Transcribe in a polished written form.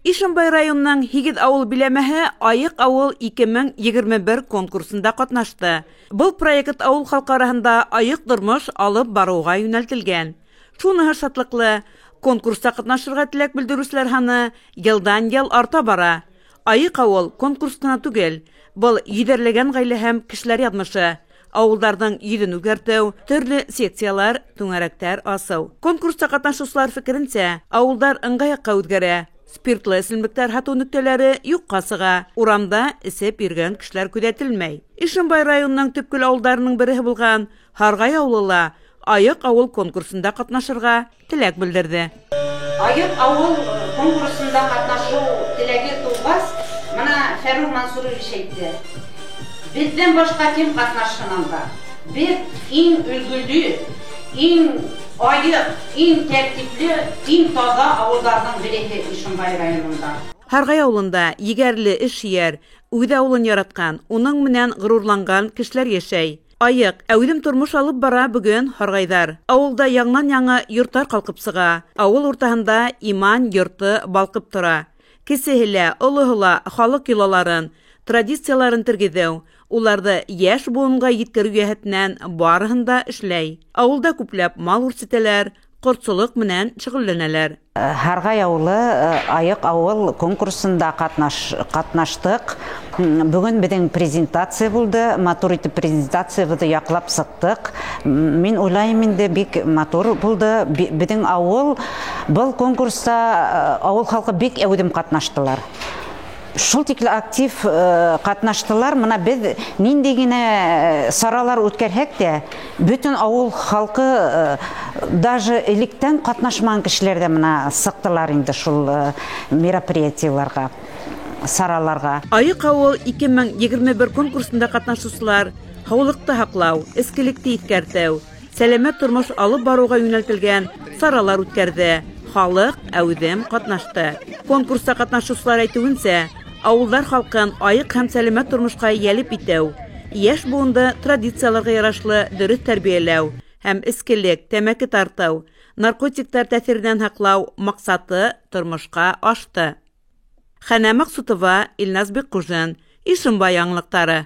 Ишембай районының 8 ауыл биләмәһе Айыҡ ауыл 2021 конкурсында ҡатнашты. Был проект ауыл халҡы араһында айыҡ тормош алып барыуға йүнәлтелгән. Шуныһы шатлыҡлы, конкурста ҡатнашырға теләк белдереүселәр һаны йылдан-йыл арта бара. Айыҡ ауыл конкурс ҡына түгел, был йөҙәрләгән ғаилә һәм кешеләр яҙмышы. Ауылдарҙың йөҙөн үҙгәртеү, төрлө секциялар, түңәрәктәр асыу. Конкурста ҡатнашыусылар фекеренсә, ауылдар ыңғай яҡҡа үҙгәрә. Спиртлы эсемлектәр һатыу нөктәләре юҡҡа сыға. Урамда эсеп йөрөгән кешеләр күҙәтелмәй. Ишембай районының төпкөл ауылдарының береһе булған Һарғай ауылы ла Айыҡ ауыл конкурсында ҡатнашырға теләк белдерҙе. Айыҡ ауыл конкурсында ҡатнашыу теләге тыуғас, мына Фәрух Мансурович әйтте. Беҙҙән башҡа кем ҡатнашһын анда? Беҙ иң өлгөлө, иң айыҡ, иң тәртипле, иң таҙа ауылдарҙың береһе Ишембай районында. Һарғай ауылында егәрле, эшһөйәр, үҙ ауылын яратҡан, уның менән ғорурланған кешеләр йәшәй. Айыҡ, әүҙем тормош алып бара бөгөн һарғайҙар. Ауылда яңынан-яңы йорттар ҡалҡып сыға. Ауыл уртаһында иман йорто балҡып тора. Кесеһе лә, олоһо ла халыҡ йолаларын, традицияларын тергеҙеү, уларҙы йәш быуынға еткереү йәһәтенән барыһын да эшләй. Ауылда күпләп мал үрсетәләр, ҡортсолоҡ менән шөғөлләнәләр. Һарғай ауылы Айыҡ ауыл конкурсында ҡатнаштыҡ. Бөгөн беҙҙең презентация булды, матур итеп презентациябыҙҙы яҡлап сыҡтыҡ. Мин уйлайым инде, бик матур булды. Беҙҙең ауыл был конкурста ауыл халҡы бик әүҙем ҡатнаштылар. Шул тикле актив ҡатнаштылар. Мына беҙ ниндәй генә саралар үткәрһәк тә, бөтөн ауыл халҡы, даже электән ҡатнашмаған кешеләр ҙә мына сыҡтылар инде шул мероприятиеларға, сараларға. Айыҡ ауыл 2021 конкурсында ҡатнашыусылар һаулыҡты һаҡлау, эскелекте иҫкәртеү, сәләмәт тормош алып барыуға йүнәлтелгән саралар үткәрҙе. Халыҡ әүҙем ҡатнашты. Конкурста ҡатнашыусылар әйтеүенсә, ауылдар халҡын айыҡ һәм сәләмәт тормошҡа йәлеп итеү, йәш быуынды традицияларға ярашлы дөрөҫ тәрбиәләү һәм эскелек, тәмәке тартыу, наркотиктар тәьҫиренән һаҡлау маҡсаты тормошҡа ашты. Хәнә Маҡсутова, Илназ Бикҡужин, Ишембай яңылыҡтары.